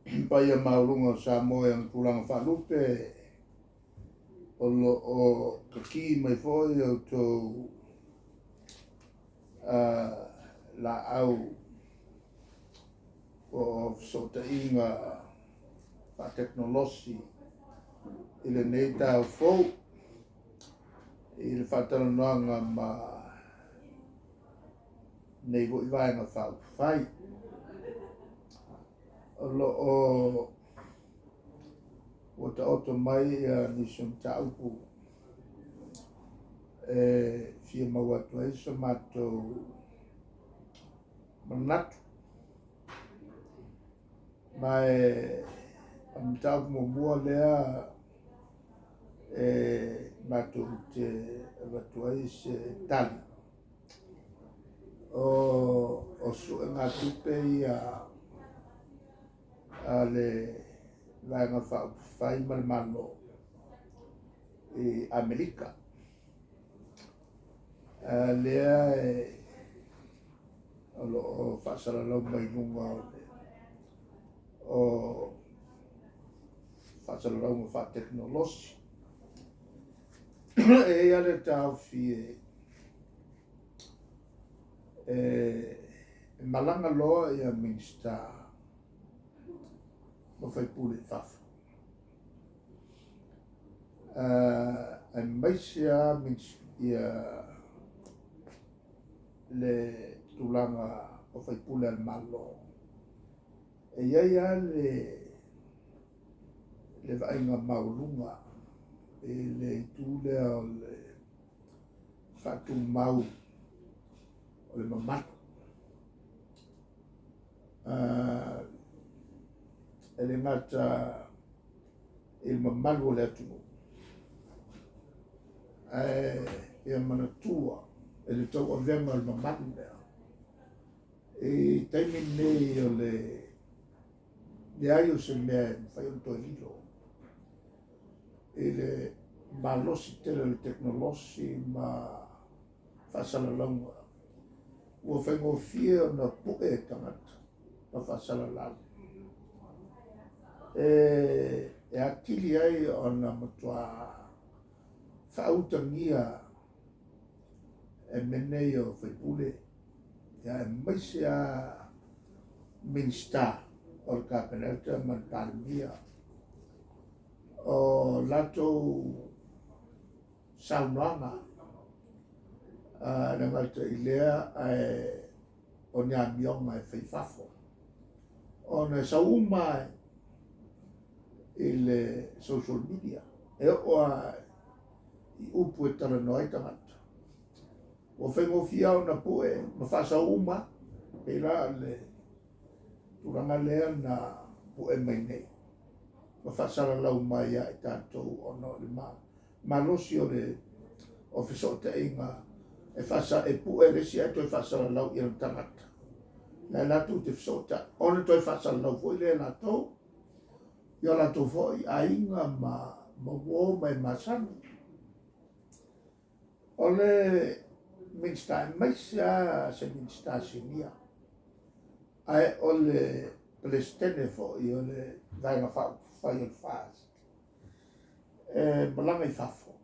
Paia maualuga o Samoa i ona tulaga faalupe, o lo o kakī mai foi a outou laau po o fesootaiga faatekonolosi i lenei taeao fou i le faatalanoaga ma lenei foi Vaega Faaupufai. O lo o ua taoto mai nisi o mataupu e fia maua atu ai so matou manatu. Ma e o le mataupu muamua lea e matou te avatu ai se tali, o suegatupe ia a le Vaega Faaupufai ma le Malo i Amerika. Lea o lo o faasalalau mai luga o le o faasalalauga faatekonolosi. E i ai lava le taofi e malaga loa ia Minisita ma faipule i fafo, aemaise lava ia le tulaga o faipule a le Malo, e i ai lava le vaaiga maualuga i le itu lea o le faatumau o le mamalu. E le gata i le mamalu o le atunuu, ae ia manatua i le tauavega o le mamalu lea. I taimi nei o le leai o se mea e mafai ona toe lilo i le malosi tele o le tekonolosi ma faasalalauga, ua faigofie ona pue e tagata ma faasalalau e atili ai ona matua faautagia e mea nei o faipule, aemaise lava Minisita o le Kapeneta ma le Palemia, o latou saunoaga le gata i lea ae o ni amioga e fai i fafo, ona e sau uma i le social media, e oo lava i upu e talanoa ai tagata. Ua faigofie ona pue ma faasau uma, pei la o le tulaga lea na pue mai nei ma faasalalau mai ia i tatou ona o le malosi o le o fesootaiga e faasa e pue le isi ae toe faasalalau i ona tagata la latou te fesootai ona toe faasalalau foi lea e latou i o latou foi aiga ma uo ma e masani. O le Minisita, aemaise lava se Minisita Sinia, ae o le Peresetene foi o le Vaega Faaupufai o le FAST, e malaga i fafo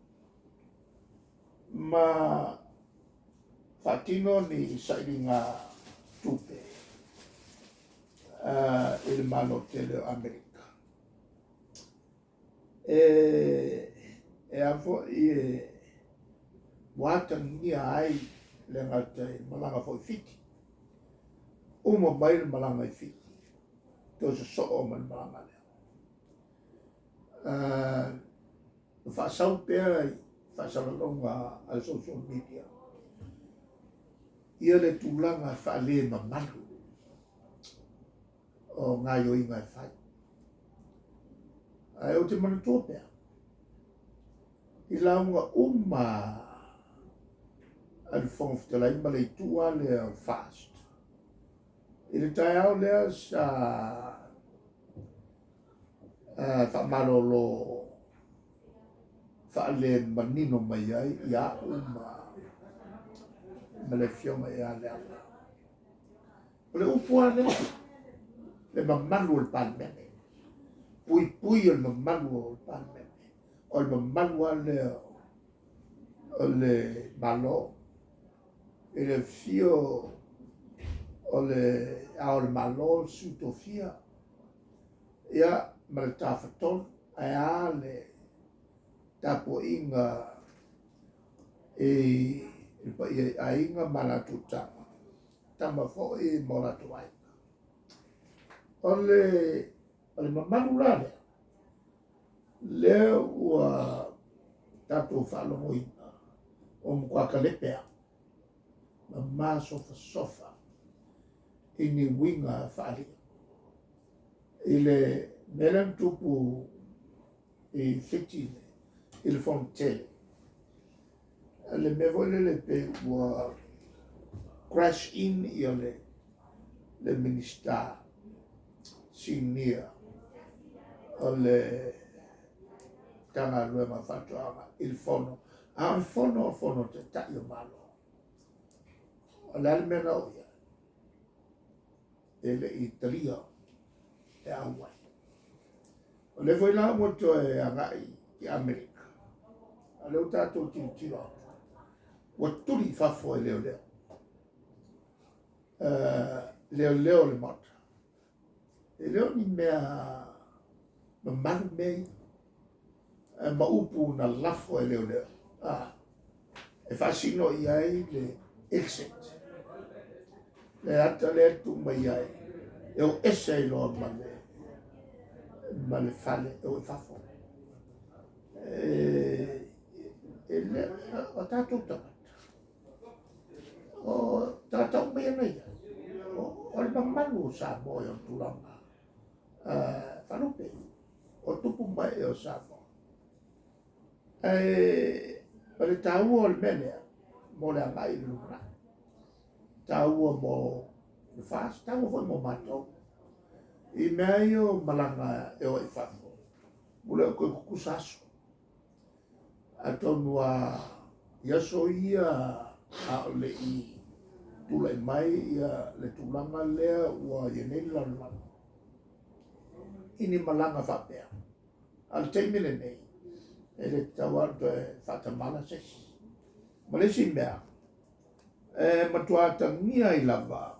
ma faatino ni sailiga tupe i le Malo tele o Amerika. E a foi e ua atagia ai le gata i malaga foi i Fiti. Uma mai le malaga i Fiti, toe sosoo ma le malaga lea. Faasau pea i faasalalauga a le social media ia le tulaga faalemamalu o gaoioiga e fai. Ae ou te manatua pea i lauga uma a le Fofoga Fetalai ma le itu lava lea o le FAST. I le taeao lea sa faamalolo faalemanino mai ai ia au ma le Afioga ia Leala. O le upu lava lea, le mamalu o le Palemene. Puipui o le mamalu o le Palemene, o le mamalu lava lea o le Malo i le afio o le Ao o le Malo, le Sui Tofia, ia ma le Tafatolu, ae a le tapuaiga i le paia i aiga ma latou tama, tama foi ma o latou aiga. O le mamalu la lea, lea ua tatou faalogoina ua matua kalepe lava ma masofasofa i ni uiga faaalia. I le mea lea na tupu i Fiti i le Fonotele, le mea foi lele pei ua crash in ia le Minisita Sinia o le Matagaluega o Faatoaga i le fono, a o le fono o le fono a Taitai o Malo. O le a le mea na oo i ai? E le i talia e auai. O lea foi la ua toe agai i Amerika, a o lea ua tatou tilotilo atu, ua tuli i fafo e leoleo, leoleo o le Maota. E le o ni mea mamalu mea ia, ma upu na lafo e leoleo, e faasino i ai le exit, le ata lea e tuu mai ai, e o ese ai loa ma le fale e o i fafo. E le o tatou tagata, o tagata uma ia na i ai, o le mamalu o Samoa i ona tulaga faalupe, o tupu mai o Samoa. Ae o le taua o le mea lea mo le agai i le lumanai, taua mo le FAST, taua foi mo matou. I mea ia o malaga e o i fafo, ua le o toe tutusa aso. Atonu lava i aso ia a o le i tulai mai ia le tulaga lea ua i ai nei le lalolagi, i ni malaga faapea. A o le taimi lenei, e le tatau lava ona toe faatamala se isi. Ma le isi mea, e matua atagia ai lava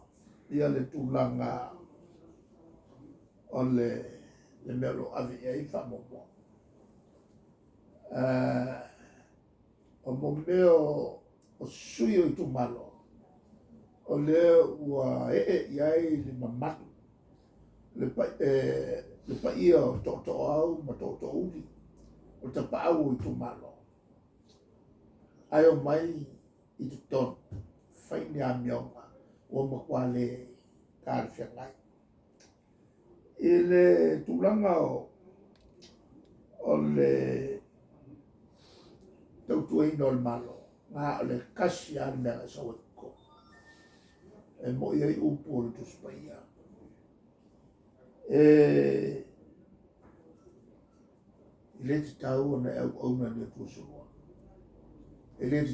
ia le tulaga o le mea o lo o ave i ai le faamuamua. O mo mea o sui o itumalo, o lea ua ee i ai le mamalu, le paia o tootooau ma tootoouli, o le tapaau o itumalo, ae omai i totonu, fai ni amioga ua matua le talafeagai. I le tulaga o le tautuaina o le Malo, na o le tasi lava le mea na e sau ai i totonu, e moi ai upu o le Tusi Paia. E le tatau ona e auauna i ni Atua se lua. E le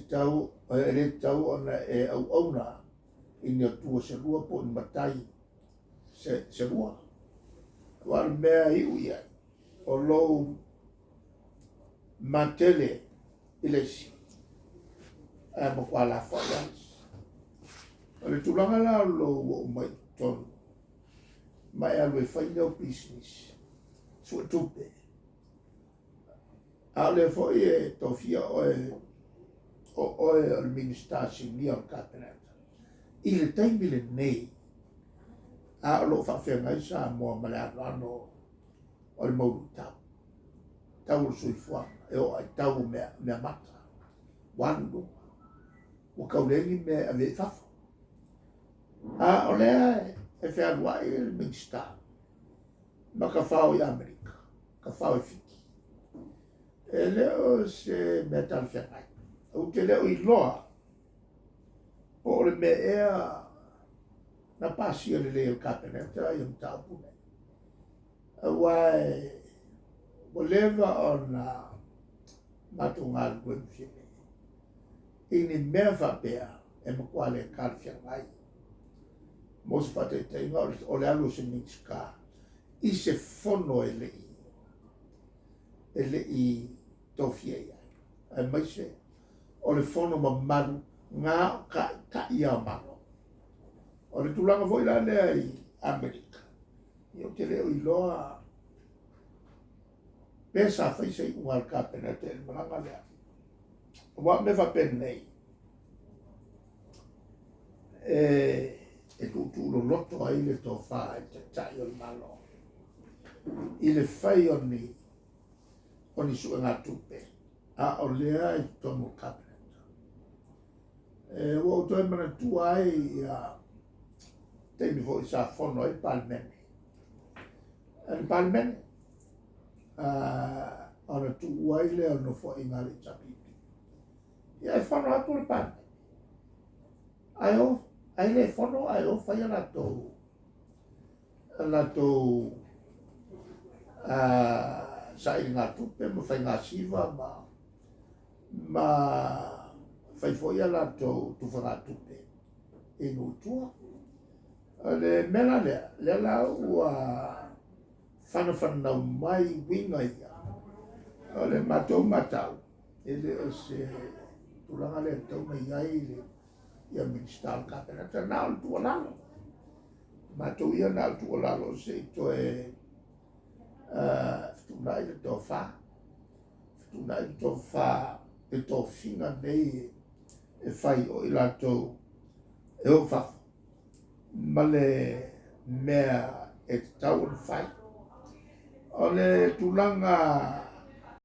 tatau ona e auauna i ni Atua se lua po o ni matai se lua. Aua o le mea e iu i ai, o lou matele i le isi, ae matua lafoai lava le isi. O le tulaga la o lou oo mai i totonu, ma e alu e fai ni au pisinisi, suetupe, a o lea foi e tofia oe o oe o le Minisita Sinia o le Kapeneta. I le taimi lenei, a o loo faafeagai Samoa ma le anoano o le mau luitau, tau o le soifuaga, e oo i tau o mea mata, ua alu i luga, ua tau leai ni mea e ave ai i fafo. A o lea e fealuai le Minisita ma tafao i Amerika, tafao i Fiti. E le o se mea talafeagai. Ou te le o iloa po o le mea ea na pasia lelei e le Kapeneta ia mataupu nei. Aua ua leva ona matou galulue ma Fiame i ni mea faapea e matua le talafeagai. Mo se faataitaiga, o le alu o se Minisita i se fono e le i e le i tofia i ai, aemaise o le fono mamalu na o taʻitaʻi a o Malo. O le tulaga foi la lea i Amerika, ia ou te le o iloa pe sa fai se iuga a le Kapeneta i le malaga lea. Aua o mea faapenei, e tuutuu loloto ai le tofa i le Taitai o le Malo i le fai o ni suegatupe, a o lea i totonu o le Kapeneta. Ua ou toe manatua ai ia taimi foi sa fono ai le Palemene. Le Palemene, ona tuua ai lea o le nofoaiga a le HRPP. Ia e fono atu le Palemene, ae le fono ae o fai a latou sailigatupe ma faigasiva ma fai foi a latou tufagatupe i nuu i tua. O le mea la lea, lea la ua fanafanau mai uiga ia, o le matou matau, e le o se tulaga lea e tatau ona i ai ia Minisita o le Kapeneta, na o le tuualalo. Matou ia na o le tuualalo se i toe fetuunai le tofa, fetuunai le tofa i tofiga nei e fai o i latou e o i fafo ma le mea e tatau ona fai. O le tulaga